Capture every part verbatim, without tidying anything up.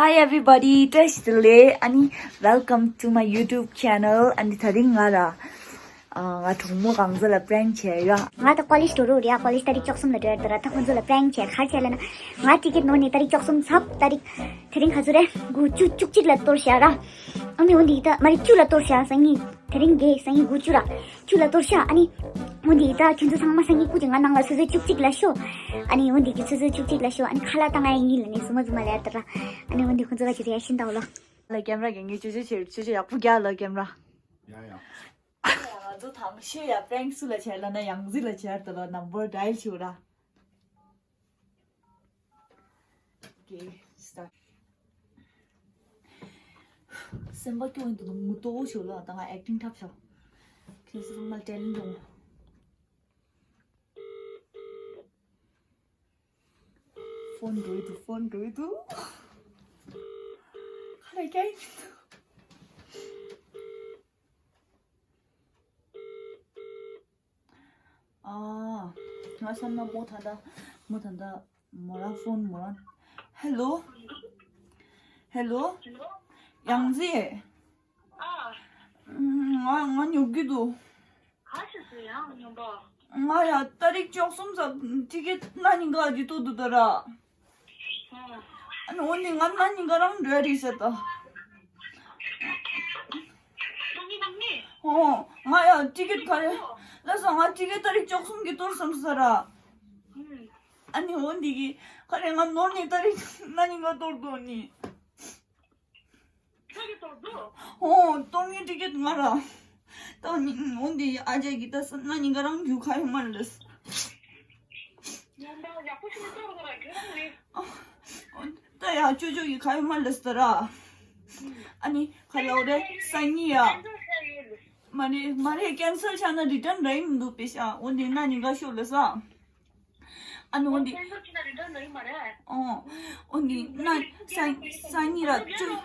Hi everybody, བཀྲ་ཤིས་བདེ་ལེགས། ཨ་ནི་welcome to my YouTube channel. ཨ་ནི་དེ་རིང་ང་ར་ཨ་ང་གྲོགས་མོ་གང་ཟག་ལ་prank་བྱས་ཡོད། ང་ད་ཀོ་ལེཇ་འགྲོ་རོགས་རེད་ཡ། ཀོ་ལེཇ་ཏ་རིག་བཅུ་གསུམ་ལ་འགྲོ་ཡ་རེད། ད་ར་ད་ཁོང་ཚོ་ལ་prank་བྱས་ག་རེ་བྱས་ལབ་ན། ང་ཊི་ཀེ་ཊི་ནོར་ནས་ཏ་རིག་བཅུ་གསུམ་ཚབ་ཏ་རིག་དེ་རིང་ག་ཚོད་རེད། དགུ་བཅུ་བཅུ་གཅིག་ལ་གཏོར་བཞག་ར། ཨ་ནི་འོན་ཏེ་ད་མ་རེད་བཅུ་ལ་གཏོར་བཞག་སང་ཉིན། དེ་རིང་གི་སང་ཉིན་དགུ་བཅུ་ར། བཅུ་ལ་གཏོར་ཤག་ཨ་ནི། འོན་ཏེ་ད་ཁྱོད་ཚོ་ཚང་མ་སང་ཉིན་སྐུ་མཁྱེན། ང་ནང་ལ་ཆུ་ཚོད་བཅུ་གཅིག་ལ་ཤོག་ཨ་ནི་འོན་ཏེ་ཁྱོད་ཆུ་ཚོད་བཅུ་གཅིག་ལ་ཤོག་ཨ་ནི་ཁ་ལག་བཏང་ང་ཡིན་ལ་ནི་སུ་མ་སུ་མ་ལ་ཡར་ད་ར། ཨ་ནི་འོན་ཏེ་ཁོང་ཚོ་ག་ཅི་རེ་ཡ་ཤིན་ཏའོ་ལ། ལ་ཀེམ་ར་གི་ངས་ཅོ་ཅོ་བྱེད་ཅོ་ཅོ་ཡག་པོ་རྒྱག་ལ་ཀེམ་ར། ཡ་ཡ། ང་ཚོ་དང་ཤོས་ཡ་prank་སུ་ལ་བྱས་ལ་ན་ཡང་ཟི་ལ་བྱས་ད་ལ་number dial་བྱེད་ར། Okay, start. སེམས་པ་སྐྱོ་ཡིན་འདུག་ངུ་ཏོ་ཞོ་ལ་ད་ང་acting་འཁྲབ་ཤོག་ཁྱེད་ཚོ་ཚང་མ་talent་འདུག་ཕོན་འགྲོ་ཡི་འདུག་ཕོན་འགྲོ་ཡི་འདུག་ཁ་ལ་སྐྱ་ཡི་མི་འདུག་ཨ། ང་བསམ་ན་མོ་ད་ལྟ་མོ་ད་ལྟ་མོ་རང་ཕོན་མོ་རང་། Hello. Hello. ཡང་ཟི། ཨ། ང་ང་ཉོབ་ཀྱི་འདུག་ག་ཞིག་སུ་ཡང་ཉོབ་པ། ང་ཡ་ཏ་རིག་བཅུ་གསུམ་ཙམ་ཊི་ཀེ་ཊི་གནའ་ཉིན་ག་ཅིག་གཏོར་འདུག་ད་ར། ཨ་ནི་འོ་ནི་ང་གནའ་ཉིན་ག་རང་འགྲོ་ཡ་རེད་ཟེར་ད། ཨོ། ང་ཡ་ཊི་ཀེ་ཊི་ག་རེ། ལགས་སོ། ང་ཊི་ཀེ་ཊི་ཏ་རིག་བཅུ་གསུམ་གྱི་གཏོར་བསམ་ས་ར། ཨ་ནི་འོ་འདི་གི་ག་རེ་ང་ནོར་ནི་ཏ་རིག་གནའ་ཉིན་ག་གཏོར་འདུག་ནི། ཨོ། གཏོར་ངེས་ཊི་ཀེ་ཊི་ང་ར། ད་ནི་འོ་འདི་ཨ་ཅག་གི་ད་ས་གནའ་ཉིན་ག་རང་རྒྱུ་ག་ཡོད་མ་རེད། ད་ཡ་ཅོ་ཅོ་ཡི་ག་ཡོད་མ་ལས་ད་ར། ཨ་ནི་ག་ལ་འོ་རེད་སང་ཉིན་ཡ། མ་རེད་མ་རེད། cancel་བྱས་ན་return་རག་མི་འདུག་པེ་ཤ། འོ་འདི་གནའ་ཉིན་ག་ཤོག་ལ་ས། ཨ་ནི་འོ་འདི། ཨོ། འོ་འདི་གནའ་སང་སང་ཉིན་ར་ཅོ།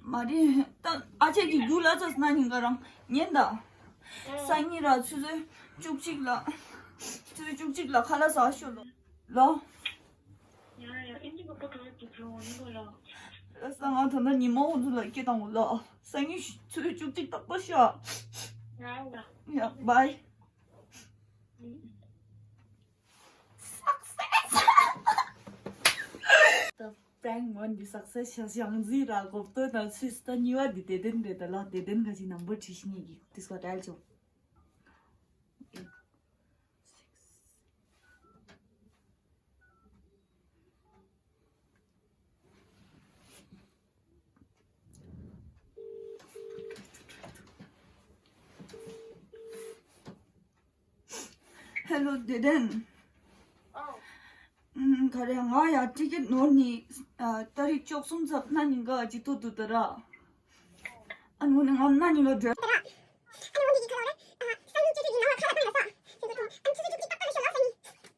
མ་རེད་ད་ཨ་ཅག་གི་རྒྱུ་ལ་ཚ་གནའ་ཉིན་ག་རང་ཉན་ད། སང་ཉིན་ར་ཆུ་ཚོད་བཅུ་གཅིག་ལ། ཆུ་ཚོད་བཅུ་གཅིག་ལ་ཁ་ལག་ཟ་ཤོག་ལོ། ལོ། ཡ་ཡ་ཨིན་ཇི་ག་པོ་ཏོ་ཏི་ཕྲོ་ནི་གོ་ལ། ལ་ས་ང་ད་ན་ཉི་མ་འོ་ཚོ་ལ་སྐད་བཏང་གོ་ལ། སང་ཉིན་ཆུ་ཚོད་བཅུ་གཅིག་ཏག་ཏག་ཤོག་ཡ་ཡ། ཡ་bye། Success. The prank one the success ཞག་ཞག་འཛིན་ར་གོ་བསྟོད་དང་སུས་ད་གཉིས་པ་འདི་བདེ་ལྡན་རེད་ད་ལ། བདེ་ལྡན་ག་ཅིག་number བྲིས་ཤི་ངེས་ཀྱི་this what I'll do. Hello བདེ་ལྡན། ཨོ། ཨམ། ག་རེ་ང་ཡ་ཊི་ཀེ་ཊི་ནོར་ནི་ཨ། ཏ་རིག་བཅུ་གསུམ་ཚབ་གནའ་ཉིན་ག་ཅིག་ཏུ་འདུག་ད་ར། ཨ་ནི་འོ་ནི་ང་གནའ་ཉིན་ག་འགྲོ། ཨ་ནི་འོ་ནི་གི་ཁ་ལོ་རེད། ཨ། སང་ཉིན་ཆུ་ཚོད་བཅུ་གཅིག་ནང་ལ་ཁ་ལག་བཏང་ཡོད་ས། ཁྱེད་ཚོ་ཐུང་ཨ་ནི་ཆུ་ཚོད་བཅུ་གཅིག་ཏག་ཏག་ལ་ཤོད་ལ་སང་ཉིན།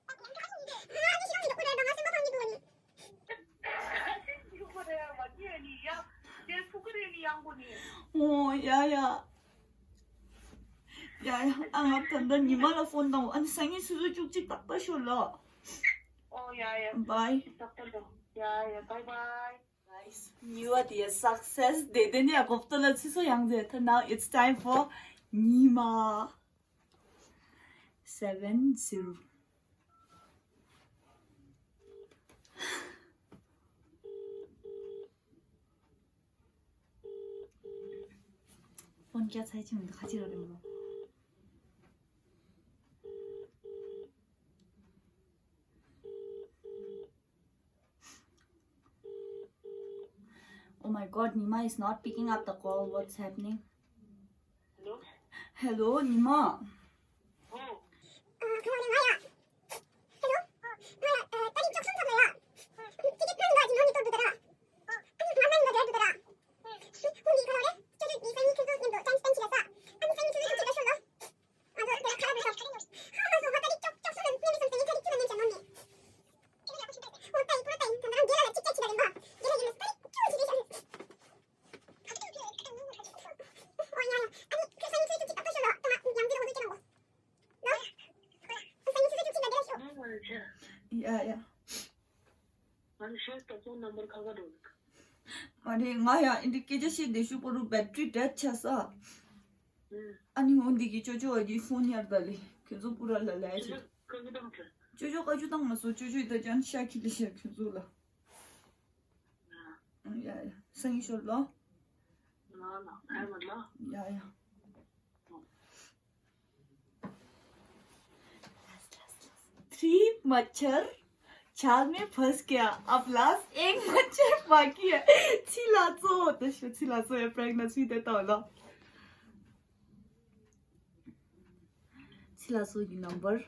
ཨ་ནི་ཤི་ལོང་ནི་འགྲོ་ཁོ་རེད་ད་ང་སེམས་པ་ཕམ་གྱི་འདུག་ཨ་ནི། ཨོ་ཡ་ཡ། ཡ་ཡ། ཨ་ང་ད་ལྟ་ཉི་མ་ལ་ཕོན་བཏང་། ཨ་ནི་སང་ཉིན་ཆུ་ཚོད་བཅུ་གཅིག་ཏག་ཏག་ཤོད་ལ། ཨོ་ཡ་ཡ། Bye. ཏག་ཏག་ལ། ཡ་ཡ། Bye bye. Guys, new idea success. བདེ་ལྡན་ཡ་གོ་བསྟོད་ལ་ཚིག་སོ་ཡང་མཛད་ཐ། Now it's time for ཉི་མ། Seven zero. ཕོན་རྒྱག་ཚར་ཅི་མི་འདུག་ཁ་ཅིག་རོ་རེ་མོ། Oh my god, Nima is not picking up the call. What's happening? Hello? Hello, Nima. ཨ། ཁ་ལག་ལེན་ང་ཡ། Hello? ང་ཡ། ཨ། ཏ་རིག་བཅུ་གསུམ་ཚབ་ལ་ཡ། ཊི་ཀེ་ཊི་གནང་ག་ཅི་ནོར་ནི་ཏོ་འདུག་ད་ར། ཨ་ནི་ང་ང་ནི་ང་འདྲ་འདུག་ད་ར། ཧུ་ཧུ་ནི་ཁ་ལོ་རེ། ཅོ་ཅོ་ནི་སང་ཉིན་ཁྱོད་ཚོ་མཉམ་དུ་ཅན་སྤེན་ཆི་ལ་ས། ཨ་ནི་སང་ཉིན་ཆུ་ཚོད་བཅུ་གཅིག་ལ་ཤོད་ལོ། ང་ཚོ་དེ་ལ་ཁ་ལག་འདུག་ས། ཧ་ཧ། སོ་ཧ། ཏ་རིག་བཅུ་བཅུ་གསུམ་ལ་ནི་སང་ཉིན་ཏ་རིག་བཅུ་ལ་ནི་ཅན་ནོར་ནི། ཨོ་ཏ་ཡི་པུ་ར་ཏ་ཡི་ད་ང་རང་རྒན་ལ་ལ་གཅིག་ཅག་ཅི་ལ་རེད་མ། རྒན་ལ་ཡིན་ན་ཏ་རིག་བཅུ་ཅི་རེད་ཤག་ཨོ་ཡ་ཡ། ཨ་ནི་ཁྱོད་སང་ཉིན་ཆུ་ཚོད་བཅུ་གཅིག་ཏག་ཏག་ཤོད་ལ་ད་ང་ཡང་རྒན་ལ་འོ་ཚོད་ཅི་རང་གོ། ལོ། སང་ཉིན་ཆུ་ཚོད་བཅུ་གཅིག་ལ་རྒན་ལ་ཤོད། ཡ་ཡ། ཤེས་ད་ཕོན་ནམ་བར་ཁ་ཁ་འགྲོ་འདུག་མ་རེད། ང་ཡང་འདི་སྐད་ཆ་བཤད་བསྡད་ཤུགས་པོ་རུ་བེ་ཊི་རི་ཌེཌ་ཆགས་ས། ཨ་ནི་འོ་འདི་གི་ཅོ་ཅོ་ཨ་ཀྱི་ཕོན་ཉར་ད་ལེ། ཁྱོད་ཚོ་པུ་ར་ལ་ལས་ཅོ་ཅོ་བཀའ་བཀྱོན་བཏང་མ་སོང་། ཅོ་ཅོ་བཀའ་བཀྱོན་བཏང་མ་སོང་། ཅོ་ཅོ་ཡི་ད་ཅང་ཤ་ཁྱི་ལི་ཤ་ཁྱོད་ཚོ་ལ། ཡ་ཡ་སང་ཉིན་ཤོད་ལོ། ཡ་ཡ། थ्री मच्छर जाल में फंस गया, अब लास्ट एक मच्छर बाकी है। ཚེ་ལྷ་མཚོ། ད་ཤོད། ཚེ་ལྷ་མཚོ་ཡ་པྲེང་ན་ཚུད་དེ་ཏོ་ལོ། ཚེ་ལྷ་མཚོ་གི་ནམ་བར།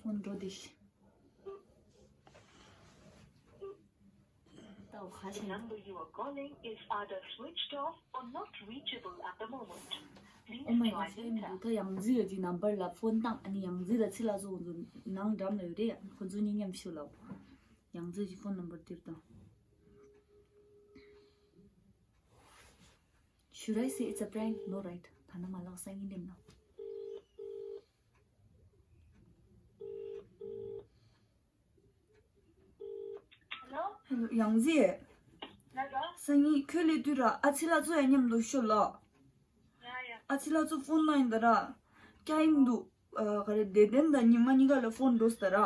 ཕོན་འགྲོ་དེ་ཤི། ད་ཁ་ཤས། The number you are calling is either switched off or not reachable at the moment. Please try later. ཨོ་མའི་གོཌ། ད་ཡང་རྩིས་ཡོད་ཀྱི་ནམ་བར་ལ་ཕོན་བཏང་། ཨ་ནི་ཡང་རྩིས་ལ་ཚེ་ལྷ་མཚོ་ཁོང་ཚོ་ནང་འགྲམ་ལ་ཡོད་རེད། ཁོང་ཚོ་གཉིས་མཉམ་ཞུ་ལབ། ཡང་རྩིས་ཀྱི་ཕོན་ནམ་བར་དེར་བཏང་། Should I say it's a prank? No, right? ཐ་ན་མ་ལག་སང་ཉིན་འདེམས་ན། Hello? Hello, ཡང་རྩིས། ལ་ལ། སང་ཉིན་ཁྱོད་སླེབས་དུས་ར་ཨ་ཚེ་ལྷ་མཚོ་ཡ་མཉམ་དུ་ཤོད་ལ། ཡ་ཡ། ཨ་ཚེ་ལྷ་མཚོ་ཕོན་ལ་ཡིན་ད་ར། ཀྱ་ཡིན་འདུག་ཨ་ག་རེ་བདེ་ལྡན་དང་ཉི་མ་གཉིས་ཀ་ལ་ཕོན་འགྲོ་ས་ད་ར།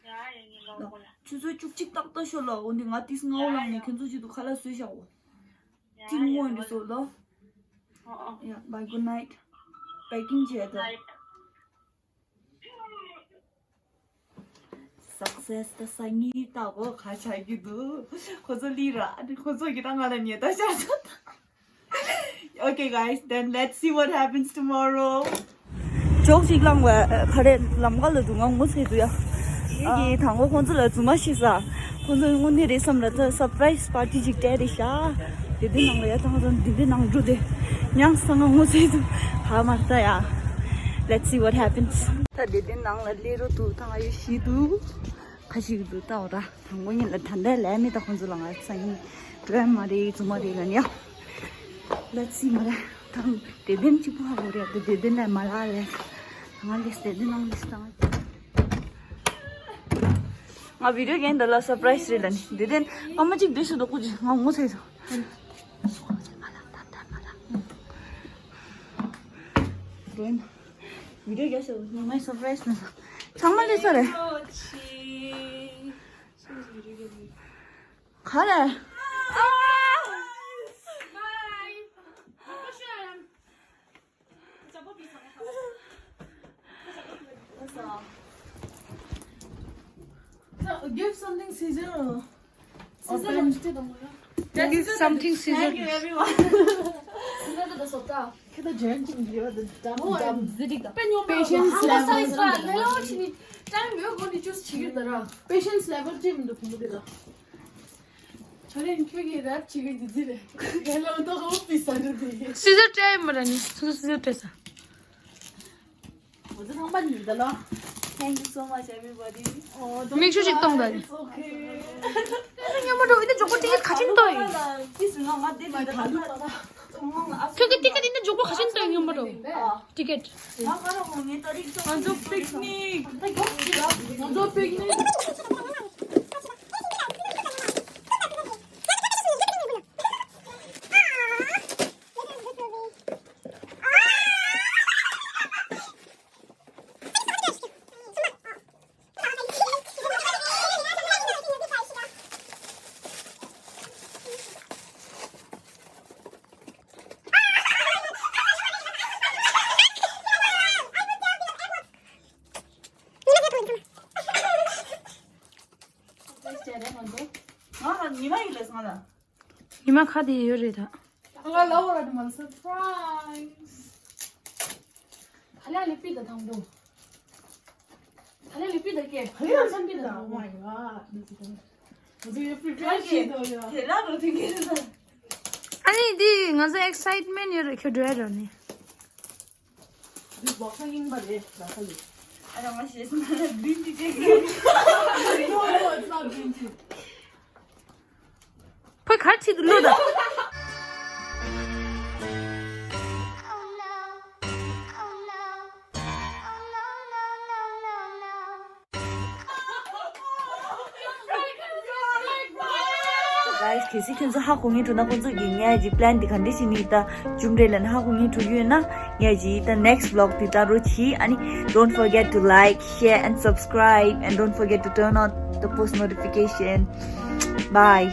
ཡ་ཡ་ཡིན་ལོ་ལ་གོ་ལ། ཆུ་ཚོད་བཅུ་གཅིག་ཏག་ཏག་ཤོད་ལ། འོ་འདི་ང་ཏིས་སྔ་བོ་ལངས་ནས་ཁྱོད་ཚོ་ཆེད་དུ་ཁ་ལག་བཟོས་བཞག་གོ། ཡ་ཏིང་ཡ་མོ་ཡིན་འདི་ལོ་སོ་ལ། ཨ་ཨ། ཡ་bye, good night. Packing བྱས་ད། Success. ད་སང་ཉིན་ལྟ་གོ་ག་ཆགས་ཀྱི་འདུག་ཁོ་ཚོ་ལི་ར་ཨ་ནི་ཁོ་ཚོ་གི་ད་ང་ལ་ཉེས་ད་ཤར་ཚོད། Okay, guys, then let's see what happens tomorrow. ཇོག་ཅིག་བླངས་བ་ཁ་རེ་ལམ་ཁ་ལ་འདུག་ང་ངོ་ཚ་འདུག་ཡ། ཨ་ཡི་དང་པོ་ཁོང་ཚོ་ལ་རྫུན་མ་བཤད་ས། ཁོང་ཚོ་དངོས་གནས་རེད་བསམ་ལ་ད་surprise party ཅིག་སྤྲད་རེད་ཤག་དེ་དེ་ནང་ལ་ཡ་ཐང་ཐང་དེ་དེ་ནང་འགྲོ་དེ་ཉང་ས་ང་ངོ་ཚ་འདུག་ཧ་མ་ལྟ་ཡ། Let's see what happens. ད་དེ་དེ་ནང་ལ་སླེབས་རོ་འདུག་ད་ང་ཡོད་ཤི་འདུག་ཁ་ཞིག་འདུག་ལྟ་འོ་ད། དང་པོ་ཉིད་ལ་ད་ལྟ་ལས་མེད་ད་ཁོང་ཚོ་ལ་ང་སང་ཉིན་འགྲོ་ཡ་མ་རེད་རྫུན་མ་རེད་ལ་ཉ། Let's see མ་རེད་ད། དེ་དེན་གཅིག་པོ་ཧ་གོ་རེད་ད། དེ་དེན་ལས་མ་ལ་ལས་ང་ལས་དེ་དེན་ནང་ལས་ད། ང་བི་ཌིའོ་རྒྱན་ད་ལ་སར་པ་རའི་སི་རེད་ལ་ནི་དེ་དེན་ཨ་མ་གཅིག་བསྡད་སུ་འདུག་ཁུ་ཅི་ང་ངོ་ཚ་སོང་། མ་ལ་ད་ད་མ་ལ། འགྲོ་ཡིན། བི་ཌིའོ་རྒྱག་ཤོག་ཉི་མའི་སར་པ་རའི་སི་ནས་ཚང་མ་སླེབས་ས་རེད། ག་རེ། Give something scissor. Scissor. Give something scissor. Thank you everyone. Scissor ད་སོ་ད། ཁྱེད་ད་ཇན་ཅིང་ཡོད་ད། Oh, I'm Patience level. Time ཡོད་གོ་ནི་choose བྱེད་ཀྱི་ད་ར། Patience level ཅི་མི་འདུག་ཁོང་ཚོ་དེ་ལ། ཆ་ལེན་ཁྱོད་ཀྱིས་རབ་བྱེད་ཀྱི་འདི་འདི་རེད། ངས་ལོ་ཏོག་ཨོ་ཕི་སར་རེད་དེ། སི་ཟར་སྤྲད་མ་ར་ནི་སི་ཟར་སྤྲད་ས། ང་ཚོ་ཚང་མ་ཉིད་ད་ལོ། Thank you so much everybody. མིག་ཆུ་ཞིག་གཏོང་ད། It's okay. སྙོམས་པོ་འགྲོ་འདི་འཇོག་པོ་ཊི་ཀེཊ་ག་ཆེན་ཏོ་ཡིན། ཁྱོད་ཀྱི་ཊི་ཀེཊ་འདི་འཇོག་པོ་ག་ཆེན་ཏོ་ཡིན་སྙོམས་པོ་འགྲོ། ཊི་ཀེཊ། ང་ཚོ་པིག་ནིག་ང་ཚོ་པིག་ནིག་ཉི་མ་ཁ་དེ་ཡོད་རེད་ད། ང་ལ་བར་དུ་མ་སར་པ་རའི་སི། ད་ལ་ལི་པི་ད་དང་པོ། ད་ལ་ལི་པི་ད་ཀེ། ད་ལ་ལི་པི་ད། Oh my god. ང་ཚོ་ཡོད་པི་རི་པེར་བྱེད་དོ་ཡོད། དེ་ལ་རོ་དེ་ཀེ་རེད་ད། ཨ་ནི་འདི་ང་ཚོ་ཨེག་སའིཊ་མེན་ཊ་ཡོད་རེད་ཁྱོད་འགྲོ་ཡ་རོ་ནི། འདི་སྦོག་ས་རྙིང་པ་རེད་ལ་ཁ་ལུ། ཨ་ར་མ་ཤེས་སོང་ན་བིན་ཅི་ཅེག་རེད། No, no, it's not vintage. ཕོ་གར་ཆེད་དུ་ལོ་ད། Guys, གལ་སྲིད་ཁྱོད་ཚོ་ཧ་གོ་ངེས་འགྲོ་ན། ཁོང་ཚོ་གིས་ངས་ཀྱི་plan འདི་ག་འདྲ་ཞིག་ནི་ད་ཅུམ་རེ་ལ་ནི་ཧ་གོ་ངེས་འགྲོ་ཡོད་ན། ངས་ཀྱི་ད་next vlog འདི་ལྟ་རོ་གྱིས། ཨ་ནི་don't forget to like, share and subscribe, and don't forget to turn on the post notification. Bye.